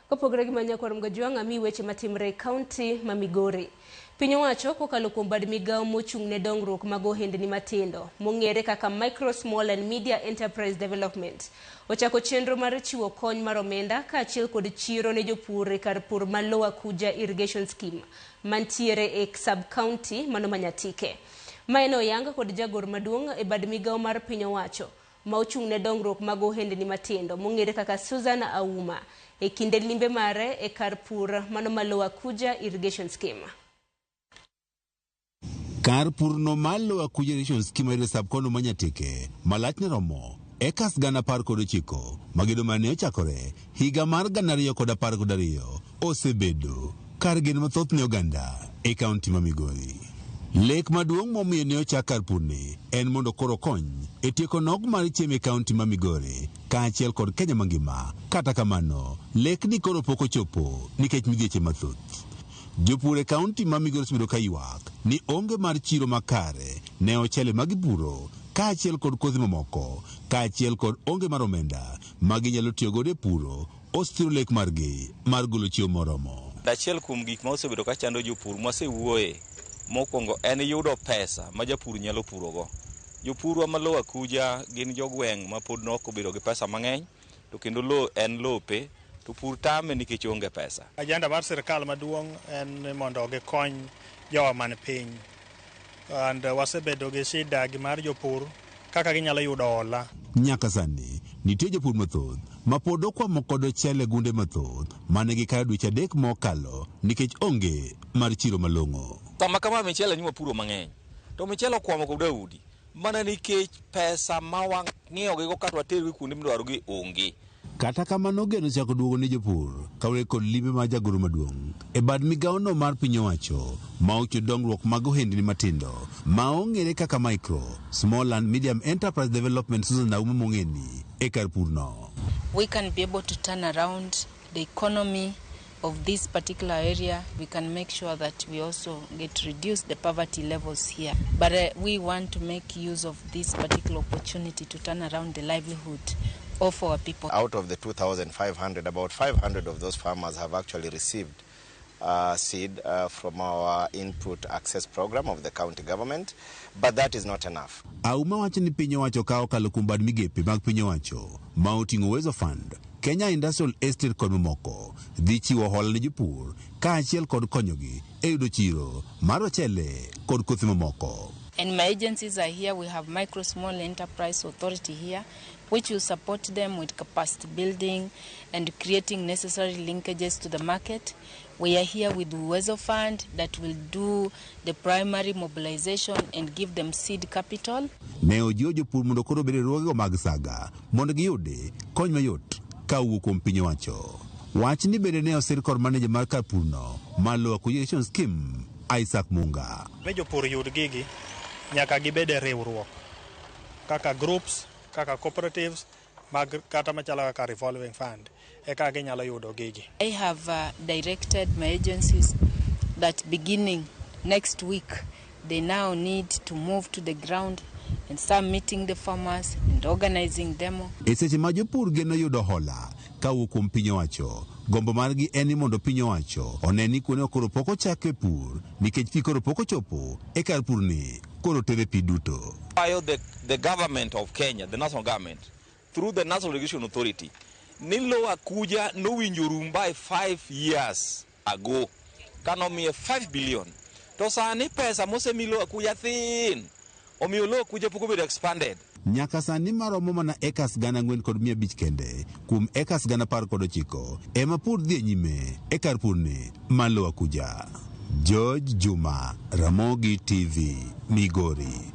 Kopogore gi Manyakwar Mgajwang', ami weche matimre e kaunti ma Migori. Piny owacho kokalo kuom bad migawo mochung' ne dongruok mag ohendni matindo, mong'ere kaka Micro, Small and Media Enterprise Development, ochako chenro mar chiwo kony mar omenda kaachiel kod chiro ne jopur e kar pur ma Lower Kuja Irrigation Scheme mantiere e sub-county mano ma Nyatike. Mae ne oyang kod jagor maduong' e bad migawo mar piny owacho ma ochung' ne dongruok mag ohendni matindo mong'ere kaka Susan Auma e kinde limbe mare e kar pur mano ma Lower Kuja Irrigation Scheme. Kar purno mar Lower Kuja Irrigation Scheme mayudore sub-county ma Nyatike ma lachne romo ekas 119 magedo mane ochakore higa mar 2012 osebedo kar geno mathoth ne oganda e kaunti ma Migori. Lek maduong' momiyo ne ochak kar purni en mondo koro okony e tieko nok mar chiemo e kaunti ma Migori kaachiel kod Kenya mangima. Kata kamano, lekni koro pok ochopo nikech midhieche mathoth. Jopur e kaunti ma Migori osebedo ka ywak ni onge mar chiro makare ne ochele ma gipuro kaachiel kod kodhi mamoko kaachiel kod onge mar omenda ma ginyalo tiyo godo e puro osethiro lek margi mar golo chiemo moromo. Achiel kuom gik ma osebedo ka chando jopur mwasewuoye mokwongo en yudo pesa ma japur nyalo purogo. Jopurwa ma Lower Kuja gin jogweng' ma pod nok obedo gi pesa mang'eny to kendo lo en lope to pur tame nikech onge pesa. Agenda mar sirkal maduong' en ni mondo gikony jowa man piny. And wasebedo gi shida gi mar jopur kaka ginyalo yudo hola. Nyaka sani, nitie jopur mathoth ma pod okwamo kod ochele gunde mathoth mane gikayo dweche 3 mokalo nikech onge mar chiro malong'o. Sama kama michele ni wapuro mang'eny to michele okwamo kod Daudi mana nikech pesa ma wang'iewogigo kata watergi kuonde midwarogi onge. Kata kamano geno chako duogo ne jopur kaluwore kod limbe mar jagoro maduong' e bad migawono mar piny owacho ma ochiwo dongruok mag ohendni matindo ma ong'ere kaka Micro, Small and Medium Enterprise Development Susan Auma Mong'eni e kar purno. We can be able to turn around the economy of this particular area. We can make sure that we also get reduce the poverty levels here. But we want to make use of this particular opportunity to turn around the livelihood of our people. Out of the 2,500, about 500 of those farmers have actually received seed from our input access program of the county government, but that is not enough. Auma wacho ni piny owacho ka okalo kuom bad migepe mag piny owacho ma oting'o Uwezo Fund, Kenya Industrial Estate kod mamoko dhi chiwo hola ne jopur kaachiel kod konyogi e yudo chiro mar ochele kod kothe mamoko. And my agencies are here. We have Micro Small Enterprise Authority here, which will support them with capacity building and creating necessary linkages to the market. We are here with Uwezo Fund that will do the primary mobilization and give them seed capital. Ne ojiwo jopur mondo koro obed e riwruogego mag saga mondo giyud kony mayot ka owuok kuom piny owacho. Wachni bende ne osir kod maneja mar kar purno mar Lower Kuja Irrigation Scheme, Isaac Munga. Mi jopur yud gigi nyaka gibed e riwruok kaka groups, kaka cooperatives mag kata machalo kaka revolving fund eka ginyalo yudo gigi. I have directed my agencies that beginning next week they now need to move to the ground and start meeting the farmers and organizing them. E seche ma jopur geno yudo hola kawuok kuom piny owacho, gombo margi en ni mondo piny owacho one ni kuonde koro pok ochak e pur nikech pi koro pok ochopo e kar purni koro tere pi duto. Kwayo the government of Kenya, the national government, through the National Irrigation Authority, ni Lower Kuja nowinjo rum by 5 years ago kanomiye 5 billion. To sani pesa mosemi Lower Kuja thin, omiyo Lower Kuja pok obedo expanded. Nyaka sani maromo mana ekas 4,500 kende kuom ekas 19,000 ema pur dhi e nyime e kar purni mar Lower Kuja. George Juma, Ramogi TV, Migori.